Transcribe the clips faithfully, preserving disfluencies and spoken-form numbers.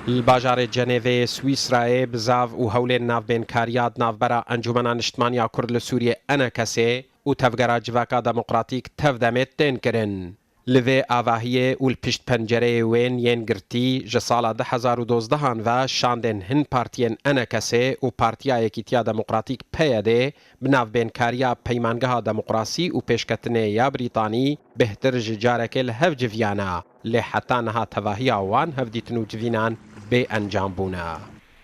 Li bajarê Cenêveyê Swîsrayê bizav û hewlên navbênkariya di navbera Encûmena Niştimanî ya Kurd li Sûriyê, ENKSê, û Tevgera Civaka Demokratîk, TEV-DEMê tên kirin. Li vê avahiyê û li pişt pencereyê wên yên girtî ji sala du hezar û dozdehan ve şandên hin partiyên ENKSê û Partiya Yekîtiya Demokratîk, PYDê, bi navbênkariya Peymangeha Demokrasî û Pêşketinê ya Brîtanî bêhtir ji carekê li hev civiyane, lê heta niha tevahiya wan hevdîtin û civînan bê encam bûne.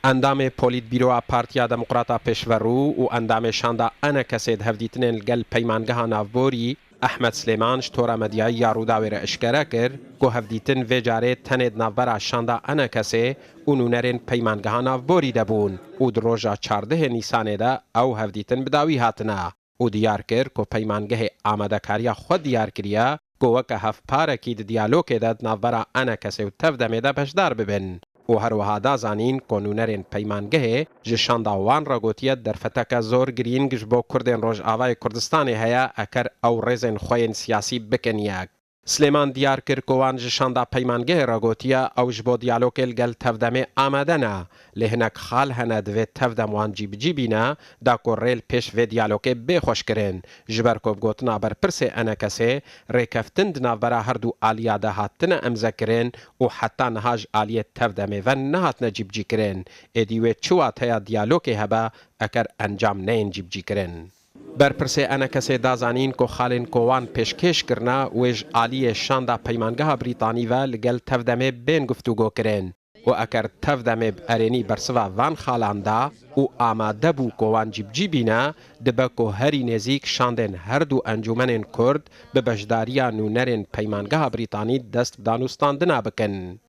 Endamê Polîtbîroya Partiya Demokrata Pêşverû û endamê şanda ENKSê di hevdîtinên li gel Peymangeha Navborî, Ehmed Silêman, ji tora medyayî ya Rûdawê re eşkere kir ku hevdîtin vê carê tenê di navbera şanda ENKSê û nûnerên Peymangeha Navborî de bûn û di roja çardehê Nîsanê de ew hevdîtin bi dawî hatine û diyar kir ku Peymangehê amadekariya xwe diyar kiriye ku weke hevparekî di diyalogê de di navbera ENKSê û TEV-DEMê de beşdar bibin. Û her wiha da zanîn ku nûnerên Peymangehê ji şanda wan re gotiye derfeteke zor girîng ji bo Kurdên Rojavayê Kurdistanê heye eger ew rêzên xwe yên siyasî bikin yek. Silêman diyar kir ku wan ji şanda Peymangehê re gotiye ew ji bo diyalogê li gel TEV-DEMê amade ne, lê hinek xal hene divê TEV-DEM wan cîbicî bîne, da ku rê li pêş vê diyalogê bê xweşkirin. Ji ber ku bi gotina berpirsê ENKSê, rêkeftin di navbera her du aliya de hatine emzekirin û heta niha ji aliyê TEV-DEMê ve nehatine cîbicîkirin. Êdî wê çi wateya diyalogê hebe eger encam neyên cîbicîkirin? Berpirsê ENKSê da zanîn ku xalên ku wan pêşkêş kirine wê ji aliyê şanda Peymangeha Brîtanî ve li gel TEV-DEMê bên guftûgokirin û eger TEV-DEMê bi erênî bersiva van xalan da û amade bû ku wan cîbicî bîne, dibe ku herî nêzîk şandên her du encûmenên Kurd bi beşdariya nûnerên Peymangeha Brîtanî dest bi danûstandina bikin.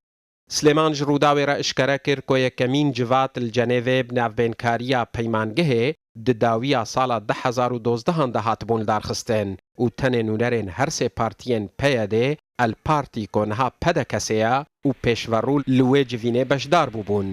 Silêman ji Rûdawê re eşkere kir ku yekemîn civat li Cenêvê bi navbênkariya Peymangehê di dawiya sala du hezar û dozdehan de hatibûn lidarxistin û tenê nûnerên her sê partiyên PYDê, El Partî ku niha PDKSê ye û Pêşverû li wê civînê beşdar bûbûn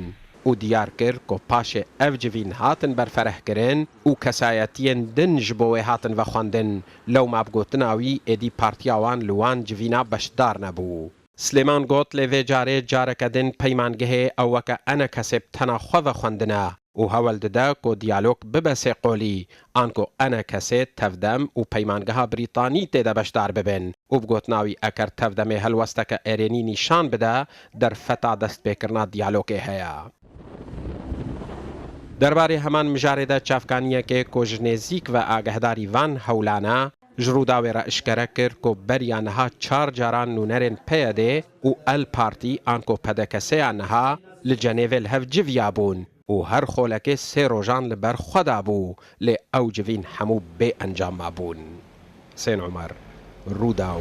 û diyar kir ku paşê ev civîn hatin berferehkirin û kesayetiyên din ji bo wê hatin vexwendin, lewma bi gotina wî êdî partiya wan li wan civîna beşdar nebû. Silêman got, lê vê carê careke din Peymangehê ew weke ENKSê bi tena xwe vexwendine û hewel dide ku diyalog bibe sêqolî, anku ENKSê, TEV-DEM û Peymangeha Brîtanî tê de beşdar bibin û bi gotina wî eger TEV-DEMê helwesteke erênî nîşan bide, derfeta destpêkirina diyalogê heye. Derbarê heman mijarê de çavkaniyekê ku ji nêzîk ve agehdarî van hewlan e, ji Rûdawê re eşkere kir ku beriya niha çar caran nûnerên PYDê û El Partî anku PDKSê ya niha li Cenêvê li hev civiyabûn û her xolekê sê rojan li ber xwe dabû, lê ew civîn hemû bê encam mabûn. Husên Omer, Rûdaw.